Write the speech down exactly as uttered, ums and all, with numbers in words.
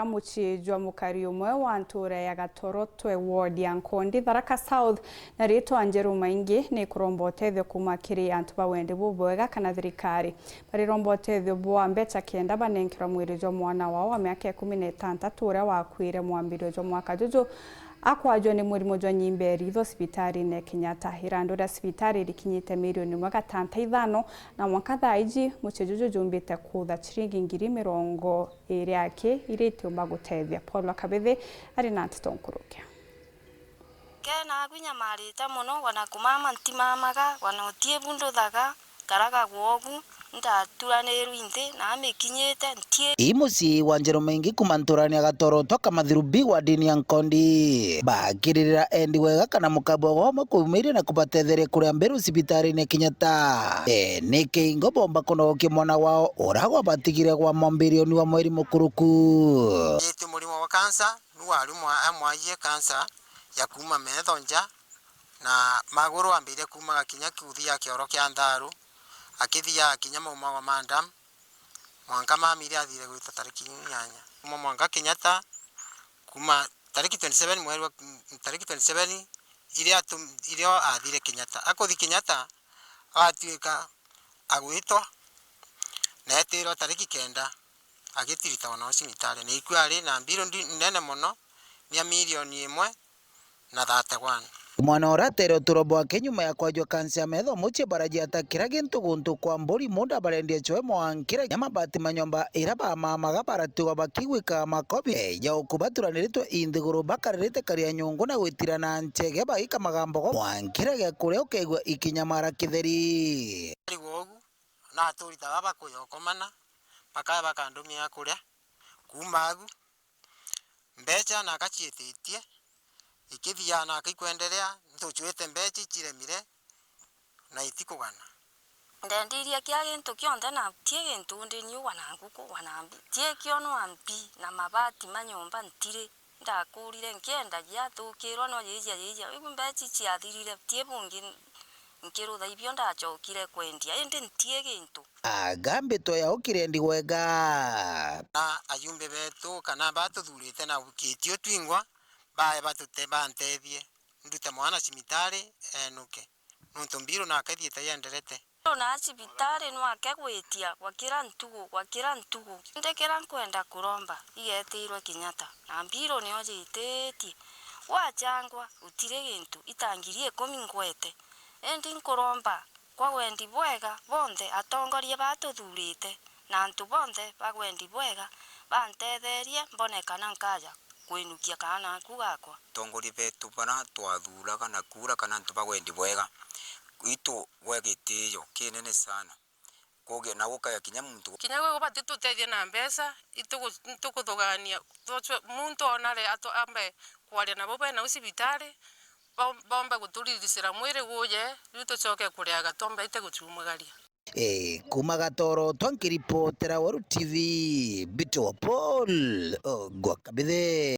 Mucii jwa mukari umwe wa ntuura ya Gatorotwe, ward ya Nkondi, Tharaka South, na ritwa Njeru Maingi, ni kuromba utethio kuuma kiri antu ba wendi bubwega kana thirikari. Bariromba utethio bwa mbecha kenda banenkerwa mwiri jwa mwana wao wa miaka ikumi na itantatu uria wakuire mwambirio jwa mwaka juju, akwajwa ni murimo jwa nyimba ya ritho cibitarine ya Kenyatta. Irandu ria cibitari rikinyite milioni imwe gatanta ithano, na mwanka thaa iji mucii juju jumbite kutha ciringi ngiri mirongo iri aki iria itiumba gutethia. Paul wa Kabithi ari na nteto nkuruki. Kena agu inyamarite mono, wana kumama ntimamaga, wana utie bu nduthaga, nkaraga gwogu, ndaturanirwe inthi, na mikinyite, ntie. Ii mucii wa Njeru Maingi kuuma nturani ya Gatorotwe Kamathiru B wardini ya Nkondi. Bakiririra endi wega kana mukabwa wao umwe kuumairia na kubatetheria kuria mbiru cibitarine ya Kenyatta. E, ni kiingo bomba kunogokia mwana wao uria gwabatigire gwa mwambirioni wa mweri mukuruku. Iti murimo wa kansa, nu wari mwa-, amwaie kansa ya kuuma metho nja, na maguru ambirie kuumaga kinya kuthia kioro kia ntharu, akithiaga kinya maumagwa ma nda, mwanka mami iria athire gwita tariki inyanya. Kuuma mwanka Kenyatta, kuuma tariki twenty seven mweri wa, tariki twenty seven iria atu-, irio athire Kenyatta. Akuthi Kenyatta, agatuika agwitwa, na etirwa tariki kenda, agitiritagwa nao cibitari. Na ikua ari na mbiru ndi-, nene mono, ni ya milioni imwe na thirty-one. Mwana uria atere uturo bwake nyuma ya kwajua kansa ya metho, mucii barajiata kira gintu guntu kwa mburi, munda barendia chwe mwankire, ya mabati ma nyomba iria bamamaga baratigwa bakigwika makobi, e, ya ukubaturaniritwe inthiguru bakaririte karia nyungu na gwitirana nchege bagika magambo go mwankire gia kuria ukeigua ikinyamara kitheri. Ari gwogu, na aturi ta baba kuyokomana, bakaya bakandumia kuria, kuuma agu, mbecha naka ciititie, ikithiaga naka ikwenderea, ntuchwite mbecha iciremire na itikugana. Ndendirie kia gintu kionthe na tie gintu ndi niu wana nguku, wana mbi. Tie kionwa mbi na mabati ma nyomba ntiri. Ndakurire nkienda giathukirwa no yijia yijia. Iu mbecha ciathirire, tie bungi nkirutha ibio ndachokire kwendia, indi ntie gintu. Agambitwe ya ukire ndi wega. Na ayumbe betu kana batuthurite na ukitio twingwa, bae batute bantethie, ndute mwana cibitari enuke, nontu mbiru nake thiite yenderete. Ndona cibitari nwake gwitia gwa kira ntugu, gwa kira ntugu. Indi kira nkwenda kuromba, igetirwe Kenyatta, na mbiru nio jititie. Gwachangwa, gutiri gintu, ita ngiri ikumi ngwete. Indi nkuromba kwa wendi bwega bonthe, atongoria batuthurite, na antu bonthe ba wendi bwega, bantetherie mbone kana nkaja kwinukia kaana aku gakwa. Atongoria betu bara twathuraga na kuura kana antu ba wendi bwega, itu gwe gitiyo kinene sana. Kugia na gukagia kinya muntu. Kinya gwe ubati tutethie na mbeca, itugu-, itukuthugania. Tuchwe-, muntu onare atu-, ambe kwaria nabo bena u cibitari, bom-, bombe guturirisira mwiri guje, riu tucoke kuriaga tombe ite guchumagaria. E, kuma Gatoro, twankiripotera Weru T V, Mbito wa Paul, o, gwa Kabithe.